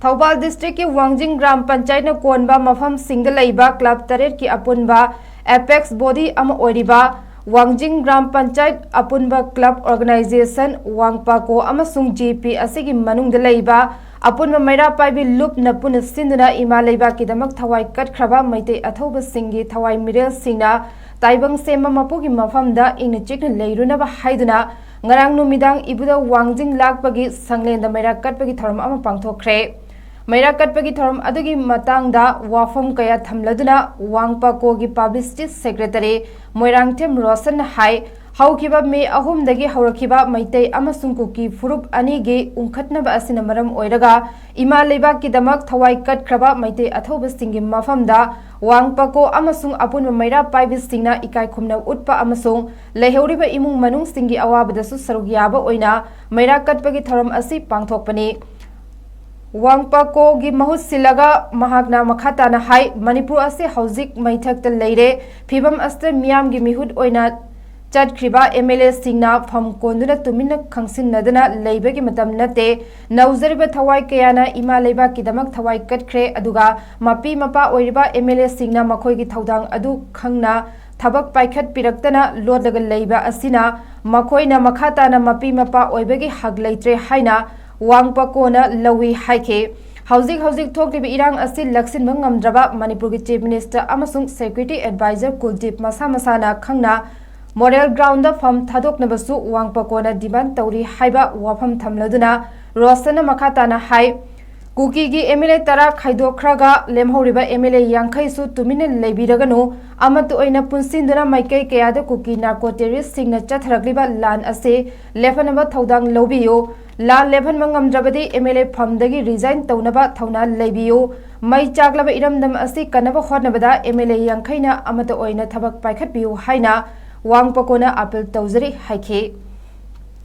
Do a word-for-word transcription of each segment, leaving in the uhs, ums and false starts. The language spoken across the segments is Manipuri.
ꯊꯧꯕꯥꯜ ꯗꯤꯁꯇ꯭ꯔꯤꯛꯀꯤ ꯋꯥꯡꯖꯤꯡ ꯒ꯭ꯔꯥꯝ ꯄꯟꯆꯥꯌꯠꯅ ꯀꯣꯟꯕ ꯃꯐꯝꯁꯤꯡꯗ ꯂꯩꯕ ꯀ꯭ꯂꯕ ꯇꯔꯦꯠꯀꯤ ꯑꯄꯨꯟꯕ ꯑꯦꯄꯦꯛꯁ ꯕꯣꯗꯤ ꯑꯃ ꯑꯣꯏꯔꯤꯕ ꯋꯥꯡꯖꯤꯡ ꯒ꯭ꯔꯥꯝ ꯄꯟꯆꯥꯌꯠ ꯑꯄꯨꯟꯕ ꯀ꯭ꯂꯕ ꯑꯣꯔꯒꯅꯥꯏꯖꯦꯁꯟ ꯋꯥꯡꯄꯥꯀꯣ ꯑꯃꯁꯨꯡ ꯖꯤ ꯄꯤ ꯑꯁꯤꯒꯤ ꯃꯅꯨꯡꯗ ꯂꯩꯕ ꯑꯄꯨꯟꯕ ꯃꯩꯔꯥ ꯄꯥꯏꯕꯤ ꯂꯨꯞꯅ ꯄꯨꯟꯅ ꯁꯤꯟꯗꯨꯅ ꯏꯃꯥ ꯂꯩꯕꯥꯛꯀꯤꯗꯃꯛ ꯊꯋꯥꯏ ꯀꯠꯈ꯭ꯔꯕ ꯃꯩꯇꯩ ꯑꯊꯧꯕꯁꯤꯡꯒꯤ ꯊꯋꯥꯏ ꯃꯤꯔꯦꯜꯁꯤꯡꯅ ꯇꯥꯏꯕꯪ ꯁꯦꯝꯕ ꯃꯄꯨꯒꯤ ꯃꯐꯝꯗ ꯏꯪꯅ ꯆꯤꯛꯅ ꯂꯩꯔꯨꯅꯕ ꯍꯥꯏꯗꯨꯅ ꯉꯔꯥꯡ ꯅꯨꯃꯤꯗꯥꯡ ꯏꯕꯨꯙꯧ ꯋꯥꯡꯖꯤꯡ ꯂꯥꯛꯄꯒꯤ ꯁꯪꯂꯦꯟꯗ ꯃꯩꯔꯥ ꯀꯠꯄꯒꯤ ꯊꯧꯔꯝ ꯑꯃ ꯄꯥꯡꯊꯣꯛꯈ꯭ꯔꯦ꯫ ꯃꯩꯔꯥ ꯀꯠꯄꯒꯤ ꯊꯧꯔꯝ ꯑꯗꯨꯒꯤ ꯃꯇꯥꯡꯗ ꯋꯥꯐꯝ ꯀꯌꯥ ꯊꯝꯂꯗꯨꯅ ꯋꯥꯡꯄꯥꯀꯣꯒꯤ ꯄꯕ꯭ꯂꯤꯁꯤꯇꯤ ꯁꯦꯀ꯭ꯔꯦꯇꯔꯤ ꯃꯣꯏꯔꯥꯡꯊꯦꯝ ꯔꯣꯁꯟꯅ ꯍꯥꯏ, ꯍꯧꯈꯤꯕ ꯃꯦ ꯑꯍꯨꯝꯗꯒꯤ ꯍꯧꯔꯛꯈꯤꯕ ꯃꯩꯇꯩ ꯑꯃꯁꯨꯡ ꯀꯨꯀꯤ ꯐꯨꯔꯨꯞ ꯑꯅꯤꯒꯤ ꯎꯪꯈꯠꯅꯕ ꯑꯁꯤꯅ ꯃꯔꯝ ꯑꯣꯏꯔꯒ ꯏꯃꯥ ꯂꯩꯕꯥꯛꯀꯤꯗꯃꯛ ꯊꯋꯥꯏ ꯀꯠꯈ꯭ꯔꯕ ꯃꯩꯇꯩ ꯑꯊꯧꯕꯁꯤꯡꯒꯤ ꯃꯐꯝꯗ ꯋꯥꯡꯄꯥꯀꯣ ꯑꯃꯁꯨꯡ ꯑꯄꯨꯟꯕ ꯃꯩꯔꯥ ꯄꯥꯏꯕꯤꯁꯤꯡꯅ ꯏꯀꯥꯏ ꯈꯨꯝꯅꯕ ꯎꯠꯄ ꯑꯃꯁꯨꯡ ꯂꯩꯍꯧꯔꯤꯕ ꯏꯃꯨꯡ ꯃꯅꯨꯡꯁꯤꯡꯒꯤ ꯑꯋꯥꯕꯗꯁꯨ ꯁꯔꯨꯛ ꯌꯥꯕ ꯑꯣꯏꯅ ꯃꯩꯔꯥ ꯀꯠꯄꯒꯤ ꯊꯧꯔꯝ ꯑꯁꯤ ꯄꯥꯡꯊꯣꯛꯄꯅꯤ꯫ ꯋꯥꯡꯄꯥꯀꯣꯒꯤ ꯃꯍꯨꯠ ꯁꯤꯜꯂꯒ ꯃꯍꯥꯛꯅ ꯃꯈꯥ ꯇꯥꯅ ꯍꯥꯏ, ꯃꯅꯤꯄꯨꯔ ꯑꯁꯤ ꯍꯧꯖꯤꯛ ꯃꯩꯊꯛꯇ ꯂꯩꯔꯦ꯫ ꯐꯤꯕꯝ ꯑꯁꯤꯗ ꯃꯤꯌꯥꯝꯒꯤ ꯃꯤꯍꯨꯠ ꯑꯣꯏꯅ ꯆꯠꯈ꯭ꯔꯤꯕ ꯑꯦꯝ ꯑꯦꯜ ꯑꯦꯁꯤꯡꯅ ꯐꯝ ꯀꯣꯟꯗꯨꯅ ꯇꯨꯃꯤꯟꯅ ꯈꯪꯁꯤꯟꯅꯗꯨꯅ ꯂꯩꯕꯒꯤ ꯃꯇꯝ ꯅꯠꯇꯦ꯫ ꯅꯧꯖꯔꯤꯕ ꯊꯋꯥꯏ ꯀꯌꯥꯅ ꯏꯃꯥ ꯂꯩꯕꯥꯛꯀꯤꯗꯃꯛ ꯊꯋꯥꯏ ꯀꯠꯈ꯭ꯔꯦ, ꯑꯗꯨꯒ ꯃꯄꯤ ꯃꯄꯥ ꯑꯣꯏꯔꯤꯕ ꯑꯦꯝ ꯑꯦꯜ ꯑꯦꯁꯤꯡꯅ ꯃꯈꯣꯏꯒꯤ ꯊꯧꯗꯥꯡ ꯑꯗꯨ ꯈꯪꯅ ꯊꯕꯛ ꯄꯥꯏꯈꯠꯄꯤꯔꯛꯇꯅ ꯂꯣꯠꯂꯒ ꯂꯩꯕ ꯑꯁꯤꯅ ꯃꯈꯣꯏꯅ ꯃꯈꯥ ꯇꯥꯅ ꯃꯄꯤ ꯃꯄꯥ ꯑꯣꯏꯕꯒꯤ ꯍꯛ ꯂꯩꯇ꯭ꯔꯦ ꯍꯥꯏꯅ ꯋꯥꯡꯄꯥꯀꯣꯅ ꯂꯧꯏ ꯍꯥꯏꯈꯤ꯫ ꯍꯧꯖꯤꯛ ꯍꯧꯖꯤꯛ ꯊꯣꯛꯂꯤꯕ ꯏꯔꯥꯡ ꯑꯁꯤ ꯂꯥꯛꯁꯤꯟꯕ ꯉꯝꯗ꯭ꯔꯕ ꯃꯅꯤꯄꯨꯔꯒꯤ ꯆꯤꯐ ꯃꯤꯅꯤꯁꯇꯔ ꯑꯃꯁꯨꯡ ꯁꯦꯀ꯭ꯌꯨꯔꯤꯇꯤ ꯑꯦꯗꯚꯥꯏꯖꯔ ꯀꯨꯜꯗꯤꯞ ꯃꯁꯥ ꯃꯁꯥꯅ ꯈꯪꯅ ꯃꯣꯔꯦꯜ ꯒ꯭ꯔꯥꯎꯟꯗ ꯐꯝ ꯊꯥꯗꯣꯛꯅꯕꯁꯨ ꯋꯥꯡꯄꯥꯀꯣꯅ ꯗꯤꯃꯥꯟ ꯇꯧꯔꯤ ꯍꯥꯏꯕ ꯋꯥꯐꯝ ꯊꯝꯂꯗꯨꯅ ꯔꯣꯁꯟꯅ ꯃꯈꯥ ꯇꯥꯅ ꯍꯥꯏ, ꯀꯨꯀꯤꯒꯤ ꯑꯦꯝ ꯑꯦꯜ ꯑꯦ ꯇꯔꯥ ꯈꯥꯏꯗꯣꯛꯈ꯭ꯔꯒ ꯂꯦꯝꯍꯧꯔꯤꯕ ꯑꯦꯝ ꯑꯦꯜ ꯑꯦ ꯌꯥꯡꯈꯩꯁꯨ ꯇꯨꯃꯤꯟꯅ ꯂꯩꯕꯤꯔꯒꯅꯨ, ꯑꯃꯠꯇ ꯑꯣꯏꯅ ꯄꯨꯟꯁꯤꯟꯗꯨꯅ ꯃꯥꯏꯀꯩ ꯀꯌꯥꯗ ꯀꯨꯀꯤ ꯅꯥꯔꯀꯣ ꯇꯦꯔꯣꯔꯤꯁ꯭ꯠꯁꯤꯡꯅ ꯆꯠꯊꯔꯛꯂꯤꯕ ꯂꯥꯟ ꯑꯁꯤ ꯂꯦꯞꯍꯟꯅꯕ ꯊꯧꯗꯥꯡ ꯂꯧꯕꯤꯌꯨ꯫ ꯂꯥꯟ ꯂꯦꯞꯍꯟꯕ ꯉꯝꯗ꯭ꯔꯕꯗꯤ ꯑꯦꯝ ꯑꯦꯜ ꯑꯦ ꯐꯝꯗꯒꯤ ꯔꯤꯖꯥꯏꯟ ꯇꯧꯅꯕ ꯊꯧꯅꯥ ꯂꯩꯕꯤꯌꯨ꯫ ꯃꯩ ꯆꯥꯛꯂꯕ ꯏꯔꯝꯗꯝ ꯑꯁꯤ ꯀꯟꯅꯕ ꯍꯣꯠꯅꯕꯗ ꯑꯦꯝ ꯑꯦꯜ ꯑꯦ ꯌꯥꯡꯈꯩꯅ ꯑꯃꯠꯇ ꯑꯣꯏꯅ ꯊꯕꯛ ꯄꯥꯏꯈꯠꯄꯤꯌꯨ ꯍꯥꯏꯅ ꯋꯥꯡꯄꯥꯀꯣꯅ ꯑꯥꯄꯤꯜ ꯇꯧꯖꯔꯤ ꯍꯥꯏꯈꯤ꯫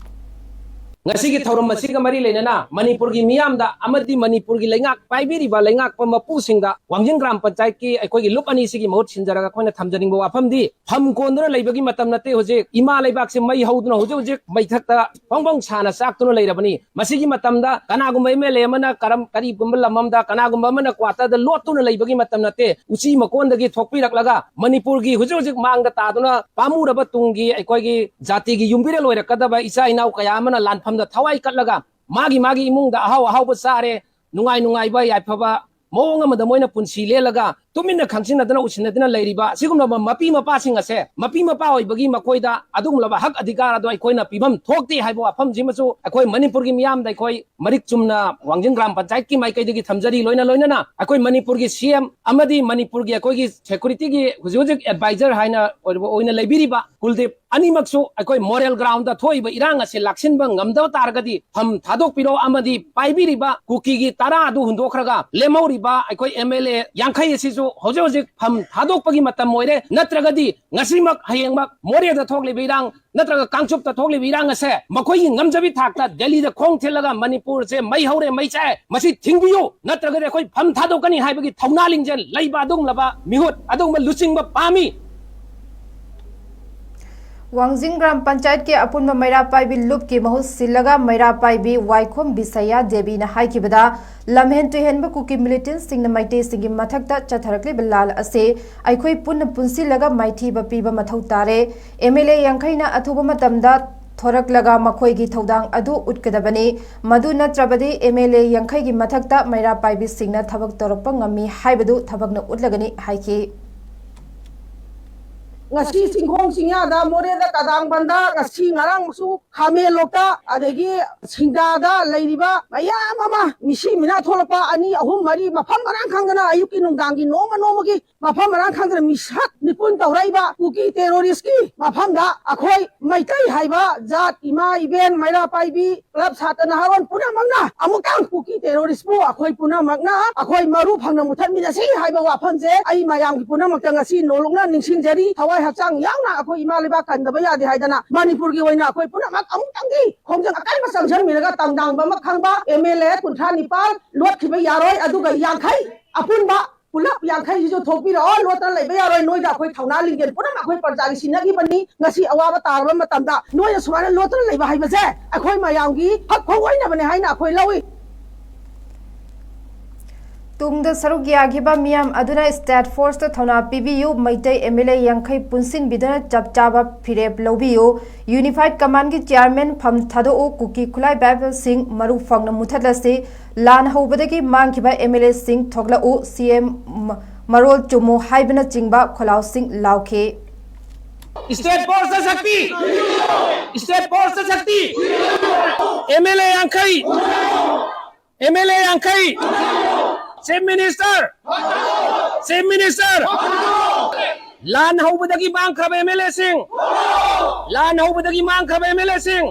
ꯉꯁꯤꯒꯤ ꯊꯧꯔꯝ ꯑꯁꯤꯒ ꯃꯔꯤ ꯂꯩꯅꯅ ꯃꯅꯤꯄꯨꯔꯒꯤ ꯃꯤꯌꯥꯝꯗ ꯑꯃꯗꯤ ꯃꯅꯤꯄꯨꯔꯒꯤ ꯂꯩꯉꯥꯛ ꯄꯥꯏꯕꯤꯔꯤꯕ ꯂꯩꯉꯥꯛꯄ ꯃꯄꯨꯁꯤꯡꯗ ꯋꯥꯡꯖꯤꯡ ꯒ꯭ꯔꯥꯝ ꯄꯟꯆꯥꯌꯠꯀꯤ ꯑꯩꯈꯣꯏꯒꯤ ꯂꯨꯞ ꯑꯅꯤꯁꯤꯒꯤ ꯃꯍꯨꯠ ꯁꯤꯟꯖꯔꯒ ꯑꯩꯈꯣꯏꯅ ꯊꯝꯖꯅꯤꯡꯕ ꯋꯥꯐꯝꯗꯤ, ꯐꯝ ꯀꯣꯟꯗꯨꯅ ꯂꯩꯕꯒꯤ ꯃꯇꯝ ꯅꯠꯇꯦ꯫ ꯍꯧꯖꯤꯛ ꯏꯃꯥ ꯂꯩꯕꯥꯛꯁꯤ ꯃꯩ ꯍꯧꯗꯨꯅ ꯍꯧꯖꯤꯛ ꯍꯧꯖꯤꯛ ꯃꯩꯊꯛꯇ ꯐꯣꯡ ꯐꯣꯡ ꯁꯥꯅ ꯆꯥꯛꯇꯨꯅ ꯂꯩꯔꯕꯅꯤ꯫ ꯃꯁꯤꯒꯤ ꯃꯇꯝꯗ ꯀꯅꯥꯒꯨꯝꯕ ꯑꯦꯝ ꯑꯦꯜ ꯑꯦ ꯑꯃꯅ ꯀꯔꯝ ꯀꯔꯤꯒꯨꯝꯕ ꯂꯝ ꯑꯃꯗ ꯀꯅꯥꯒꯨꯝꯕ ꯑꯃꯅ ꯀ꯭ꯋꯥꯇꯔꯗ ꯂꯣꯠꯇꯨꯅ ꯂꯩꯕꯒꯤ ꯃꯇꯝ ꯅꯠꯇꯦ꯫ ꯎꯆꯤ ꯃꯀꯣꯟꯗꯒꯤ ꯊꯣꯛꯄꯤꯔꯛꯂꯒ ꯃꯅꯤꯄꯨꯔꯒꯤ ꯍꯧꯖꯤꯛ ꯍꯧꯖꯤꯛ ꯃꯥꯡꯗ ꯇꯥꯗꯨꯅ ꯄꯥꯝꯃꯨꯔꯕ ꯇꯨꯡꯒꯤ ꯑꯩꯈꯣꯏꯒꯤ ꯖꯥꯇꯤꯒꯤ ꯌꯨꯝꯕꯤꯔꯦꯜ ꯑꯣꯏꯔꯛꯀꯗꯕ ꯏꯆꯥ ꯏꯅꯥꯎ ꯀꯌꯥ ꯑꯃꯅ ꯂꯥꯟꯐꯝꯗ ꯊꯋꯥꯏ ꯀꯠꯂꯒ ꯃꯥꯒꯤ ꯃꯥꯒꯤ ꯏꯃꯨꯡꯗ ꯑꯍꯥꯎ ꯑꯍꯥꯎꯕ ꯆꯥꯔꯦ, ꯅꯨꯡꯉꯥꯏ ꯅꯨꯡꯉꯥꯏꯕ ꯌꯥꯏꯐꯕ ꯃꯑꯣꯡ ꯑꯃꯗ ꯃꯣꯏꯅ ꯄꯨꯟꯁꯤ ꯂꯦꯜꯂꯒ ꯇꯨꯃꯤꯟꯅ ꯈꯪꯖꯤꯟꯅꯗꯅ ꯎꯁꯤꯟꯅꯗꯅ ꯂꯩꯔꯤꯕ ꯑꯁꯤꯒꯨꯝꯂꯕ ꯃꯄꯤ ꯃꯄꯥꯁꯤꯡ ꯑꯁꯦ, ꯃꯄꯤ ꯃꯄꯥ ꯑꯣꯏꯕꯒꯤ ꯃꯈꯣꯏꯗ ꯑꯗꯨꯒꯨꯝꯂꯕ ꯍꯛ ꯑꯙꯤꯀꯥꯔ ꯑꯗꯣ ꯑꯩꯈꯣꯏꯅ ꯄꯤꯐꯝ ꯊꯣꯛꯇꯦ ꯍꯥꯏꯕ ꯋꯥꯐꯝꯁꯤꯃꯁꯨ ꯑꯩꯈꯣꯏ ꯃꯅꯤꯄꯨꯔꯒꯤ ꯃꯤꯌꯥꯝꯗ ꯑꯩꯈꯣꯏ ꯃꯔꯤꯛ ꯆꯨꯝꯅ ꯋꯥꯡꯖꯤꯡ ꯒ꯭ꯔꯥꯝ ꯄꯟꯆꯥꯌꯠꯀꯤ ꯃꯥꯏꯀꯩꯗꯒꯤ ꯊꯝꯖꯔꯤ꯫ ꯂꯣꯏꯅ ꯂꯣꯏꯅꯅ ꯑꯩꯈꯣꯏ ꯃꯅꯤꯄꯨꯔꯒꯤ ꯁꯤ ꯑꯦꯝ ꯑꯃꯗꯤ ꯃꯅꯤꯄꯨꯔꯒꯤ ꯑꯩꯈꯣꯏꯒꯤ ꯁꯦꯀ꯭ꯌꯨꯔꯤꯇꯤꯒꯤ ꯍꯧꯖꯤꯛ ꯍꯧꯖꯤꯛ ꯑꯦꯗꯚꯥꯏꯖꯔ ꯍꯥꯏꯅ ꯑꯣꯏꯔꯤꯕ, ꯑꯣꯏꯅ ꯂꯩꯕꯤꯔꯤꯕ ꯀꯨꯜꯗꯤꯞ ꯑꯅꯤꯃꯛꯁꯨ ꯑꯩꯈꯣꯏ ꯃꯣꯔꯦꯜ ꯒ꯭ꯔꯥꯎꯟꯗ ꯊꯣꯛꯏꯕ ꯏꯔꯥꯡ ꯑꯁꯤ ꯂꯥꯛꯁꯤꯟꯕ ꯉꯝꯗꯕ ꯇꯥꯔꯒꯗꯤ ꯐꯝ ꯊꯥꯗꯣꯛꯄꯤꯔꯣ ꯑꯃꯗꯤ ꯄꯥꯏꯕꯤꯔꯤꯕ ꯀꯨꯀꯤꯒꯤ ꯇꯔꯥ ꯑꯗꯨ ꯍꯨꯟꯗꯣꯛꯈ꯭ꯔꯒ ꯂꯦꯝꯍꯧꯔꯤꯕ ꯑꯩꯈꯣꯏ ꯑꯦꯝ ꯑꯦꯜ ꯑꯦ ꯌꯥꯡꯈꯩ ꯑꯁꯤꯁꯨ ꯍꯧꯖꯤꯛ ꯍꯧꯖꯤꯛ ꯐꯝ ꯊꯥꯗꯣꯛꯄꯒꯤ ꯃꯇꯝ ꯑꯣꯏꯔꯦ꯫ ꯅꯠꯇ꯭ꯔꯒꯗꯤ ꯉꯁꯤꯃꯛ ꯍꯌꯦꯡꯃꯛ ꯃꯣꯔꯦꯗ ꯊꯣꯛꯂꯤꯕ ꯏꯔꯥꯡ ꯅꯠꯇ꯭ꯔꯒ ꯀꯥꯡꯆꯨꯞꯇ ꯊꯣꯛꯂꯤꯕ ꯏꯔꯥꯡ ꯑꯁꯦ ꯃꯈꯣꯏꯒꯤ ꯉꯝꯖꯕꯤ ꯊꯥꯛꯇ ꯗꯦꯜꯂꯤꯗ ꯈꯣꯡ ꯊꯤꯜꯂꯒ ꯃꯅꯤꯄꯨꯔꯁꯦ ꯃꯩ ꯍꯧꯔꯦ, ꯃꯩ ꯆꯥꯛꯑꯦ, ꯃꯁꯤ ꯊꯤꯡꯕꯤꯌꯨ, ꯅꯠꯇ꯭ꯔꯒꯗꯤ ꯑꯩꯈꯣꯏ ꯐꯝ ꯊꯥꯗꯣꯛꯀꯅꯤ ꯍꯥꯏꯕꯒꯤ ꯊꯧꯅꯥ ꯂꯤꯡꯖꯦꯜ ꯂꯩꯕ ꯑꯗꯨꯒꯨꯝꯂꯕ ꯃꯤꯍꯨꯠ ꯑꯗꯨꯒꯨꯝꯕ ꯂꯨꯆꯤꯡꯕ ꯄꯥꯝꯃꯤ꯫ ꯋꯥꯡꯖꯤꯡ ꯒ꯭ꯔꯥꯝ ꯄꯟꯆꯥꯌꯠꯀꯤ ꯑꯄꯨꯟꯕ ꯃꯩꯔꯥ ꯄꯥꯏꯕꯤ ꯂꯨꯞꯀꯤ ꯃꯍꯨꯠ ꯁꯤꯜꯂꯒ ꯃꯩꯔꯥ ꯄꯥꯏꯕꯤ ꯋꯥꯏꯈꯣꯝ ꯕꯤꯁꯌꯥ ꯗꯦꯕꯤꯅ ꯍꯥꯏꯈꯤꯕꯗ, ꯂꯝꯍꯦꯟ ꯇꯨꯍꯦꯟꯕ ꯀꯨꯀꯤ ꯃꯤꯂꯤꯇꯦꯟꯁꯤꯡꯅ ꯃꯩꯇꯩꯁꯤꯡꯒꯤ ꯃꯊꯛꯇ ꯆꯠꯊꯔꯛꯂꯤꯕ ꯂꯥꯜ ꯑꯁꯤ ꯑꯩꯈꯣꯏ ꯄꯨꯟꯅ ꯄꯨꯟꯁꯤꯜꯂꯒ ꯃꯥꯏꯊꯤꯕ ꯄꯤꯕ ꯃꯊꯧ ꯇꯥꯔꯦ꯫ ꯑꯦꯝ ꯑꯦꯜ ꯑꯦ ꯌꯥꯡꯈꯩꯅ ꯑꯊꯨꯕ ꯃꯇꯝꯗ ꯊꯣꯔꯛꯂꯒ ꯃꯈꯣꯏꯒꯤ ꯊꯧꯗꯥꯡ ꯑꯗꯨ ꯎꯠꯀꯗꯕꯅꯤ꯫ ꯃꯗꯨ ꯅꯠꯇ꯭ꯔꯕꯗꯤ ꯑꯦꯝ ꯑꯦꯜ ꯑꯦ ꯌꯥꯡꯈꯩꯒꯤ ꯃꯊꯛꯇ ꯃꯩꯔꯥ ꯄꯥꯏꯕꯤꯁꯤꯡꯅ ꯊꯕꯛ ꯇꯧꯔꯛꯄ ꯉꯝꯃꯤ ꯍꯥꯏꯕꯗꯨ ꯊꯕꯛꯅ ꯎꯠꯂꯒꯅꯤ ꯍꯥꯏꯈꯤ꯫ ꯉꯁꯤ ꯆꯤꯡꯈꯣꯡ ꯆꯤꯡꯌꯥꯗ, ꯃꯣꯔꯦꯗ, ꯀꯗꯥꯡꯕꯟꯗ, ꯉꯁꯤ ꯉꯔꯥꯡꯁꯨ ꯈꯥꯃꯦꯟꯂꯣꯛꯇ, ꯑꯗꯒꯤ ꯁꯤꯡꯗꯥꯗ ꯂꯩꯔꯤꯕ ꯃꯌꯥꯝ ꯑꯃ ꯃꯤꯁꯤ ꯃꯤꯅꯥ ꯊꯣꯛꯂꯛꯄ ꯑꯅꯤ, ꯑꯍꯨꯝ, ꯃꯔꯤ ꯃꯐꯝ ꯃꯔꯥꯡ ꯈꯪꯗꯅ ꯑꯌꯨꯛꯀꯤ ꯅꯨꯡꯗꯥꯡꯒꯤ ꯅꯣꯡꯃ ꯅꯣꯡꯃꯒꯤ ꯃꯐꯝ ꯃꯔꯥꯡ ꯈꯪꯗꯅ ꯃꯤꯁꯛ ꯃꯤꯄꯨꯟ ꯇꯧꯔꯛꯏꯕ ꯀꯨꯀꯤ ꯇꯦꯔꯣꯔꯤꯁꯀꯤ ꯃꯐꯝꯗ ꯑꯩꯈꯣꯏ ꯃꯩꯇꯩ ꯍꯥꯏꯕ ꯖꯥꯠ, ꯏꯃꯥ ꯏꯕꯦꯟ, ꯃꯩꯔꯥ ꯄꯥꯏꯕꯤ, ꯀ꯭ꯂꯕ, ꯁꯥꯇ꯭ꯔ ꯅꯍꯥꯔꯣꯜ ꯄꯨꯝꯅꯃꯛꯅ ꯑꯃꯨꯛꯇꯪ ꯀꯨꯀꯤ ꯇꯦꯔꯣꯔꯤꯁꯄꯨ ꯑꯩꯈꯣꯏ ꯄꯨꯝꯅꯃꯛꯅ ꯑꯩꯈꯣꯏ ꯃꯔꯨ ꯐꯪꯅ ꯃꯨꯊꯠꯃꯤꯟꯅꯁꯤ ꯍꯥꯏꯕ ꯋꯥꯐꯝꯁꯦ ꯑꯩ ꯃꯌꯥꯝꯒꯤ ꯄꯨꯝꯅꯃꯛꯇ ꯉꯁꯤ ꯅꯣꯂꯨꯛꯅ ꯅꯤꯡꯁꯤꯡꯖꯔꯤ꯫ ꯊꯋꯥꯏ ꯍꯛꯆꯥꯡ ꯌꯥꯎꯅ ꯑꯩꯈꯣꯏ ꯏꯃꯥ ꯂꯩꯕꯥꯛ ꯀꯟꯗꯕ ꯌꯥꯗꯦ ꯍꯥꯏꯗꯅ ꯃꯅꯤꯄꯨꯔꯒꯤ ꯑꯣꯏꯅ ꯑꯩꯈꯣꯏ ꯄꯨꯝꯅꯃꯛ ꯑꯃꯨꯛꯇꯪꯒꯤ ꯈꯣꯡꯖꯪ ꯑꯀꯟꯕ ꯆꯪꯁꯤꯟꯃꯤꯟꯅꯒ ꯇꯪꯗꯥꯡꯕ ꯑꯃ ꯈꯪꯕ ꯑꯦꯝ ꯑꯦꯜ ꯑꯦ ꯀꯨꯟꯊ꯭ꯔꯥ ꯅꯤꯄꯥꯜ ꯂꯣꯠꯈꯤꯕ ꯌꯥꯔꯣꯏ, ꯑꯗꯨꯒ ꯌꯥꯡꯈꯩ ꯑꯄꯨꯟꯕ ꯄꯨꯂꯞ ꯌꯥꯡꯈꯩꯁꯤꯁꯨ ꯊꯣꯛꯄꯤꯔꯛꯑꯣ꯫ ꯂꯣꯠꯇꯅ ꯂꯩꯕ ꯌꯥꯔꯣꯏ꯫ ꯅꯣꯏꯗ ꯑꯩꯈꯣꯏ ꯊꯧꯅꯥ ꯂꯤꯡꯖꯦꯜ ꯄꯨꯝꯅꯃꯛ ꯑꯩꯈꯣꯏ ꯄ꯭ꯔꯖꯥꯒꯤ ꯁꯤꯟꯅꯈꯤꯕꯅꯤ꯫ ꯉꯁꯤ ꯑꯋꯥꯕ ꯇꯥꯔꯕ ꯃꯇꯝꯗ ꯅꯣꯏꯅ ꯁꯨꯃꯥꯏꯅ ꯂꯣꯠꯇꯅ ꯂꯩꯕ ꯍꯥꯏꯕꯁꯦ ꯑꯩꯈꯣꯏ ꯃꯌꯥꯝꯒꯤ ꯍꯛ ꯈꯣꯡꯑꯣꯏꯅꯕꯅꯦ ꯍꯥꯏꯅ ꯑꯩꯈꯣꯏ ꯂꯧꯏ꯫ ꯇꯨꯡꯗ ꯁꯔꯨꯛ ꯌꯥꯈꯤꯕ ꯃꯤꯌꯥꯝ ꯑꯗꯨꯅ ꯁ꯭ꯇꯦꯠ ꯐꯣꯔꯁꯇ ꯊꯧꯅꯥ ꯄꯤꯕꯤꯌꯨ꯫ ꯃꯩꯇꯩ ꯑꯦꯝ ꯑꯦꯜ ꯑꯦ ꯌꯥꯡꯈꯩ ꯄꯨꯟꯁꯤꯟꯕꯤꯗꯨꯅ ꯆꯞ ꯆꯥꯕ ꯐꯤꯔꯦꯞ ꯂꯧꯕꯤꯌꯨ꯫ ꯌꯨꯅꯤꯐꯥꯏꯠ ꯀꯃꯥꯟꯒꯤ ꯆꯤꯌꯥꯔꯃꯦꯟ ꯐꯝ ꯊꯥꯗꯣꯛꯎ꯫ ꯀꯨꯀꯤ ꯈꯨꯠꯂꯥꯏ ꯕꯥꯏꯕꯦꯜꯁꯤꯡ ꯃꯔꯨ ꯐꯪꯅ ꯃꯨꯊꯠꯂꯁꯤ꯫ ꯂꯥꯟ ꯍꯧꯕꯗꯒꯤ ꯃꯥꯡꯈꯤꯕ ꯑꯦꯝ ꯑꯦꯜ ꯑꯦꯁꯤꯡ ꯊꯣꯛꯂꯛꯎ꯫ ꯁꯤ ꯑꯦꯝ ꯃꯔꯣꯜ ꯆꯨꯝꯃꯨ ꯍꯥꯏꯕꯅꯆꯤꯡꯕ ꯈꯣꯜꯂꯥꯎꯁꯤꯡ ꯂꯥꯎꯈꯤ꯫ ꯁ꯭ꯇꯦꯠ ꯐꯣꯔꯁꯇ ꯁꯛꯇꯤ! ꯁ꯭ꯇꯦꯠ ꯐꯣꯔꯁꯇ ꯁꯛꯇꯤ! ꯑꯦꯝ ꯑꯦꯜ ꯑꯦ ꯌꯥꯡꯈꯩ! ꯑꯦꯝ ꯑꯦꯜ ꯑꯦ ꯌꯥꯡꯈꯩ! Chief minister! Chief minister! ꯂꯥꯟ ꯍꯧꯕꯗꯒꯤ ꯃꯥꯡꯈ꯭ꯔꯕ ꯑꯦꯝ ꯑꯦꯜ ꯑꯦꯁꯤꯡ! ꯂꯥꯟ ꯍꯧꯕꯗꯒꯤ ꯃꯥꯡꯈ꯭ꯔꯕ ꯑꯦꯝ ꯑꯦꯜ ꯑꯦꯁꯤꯡ!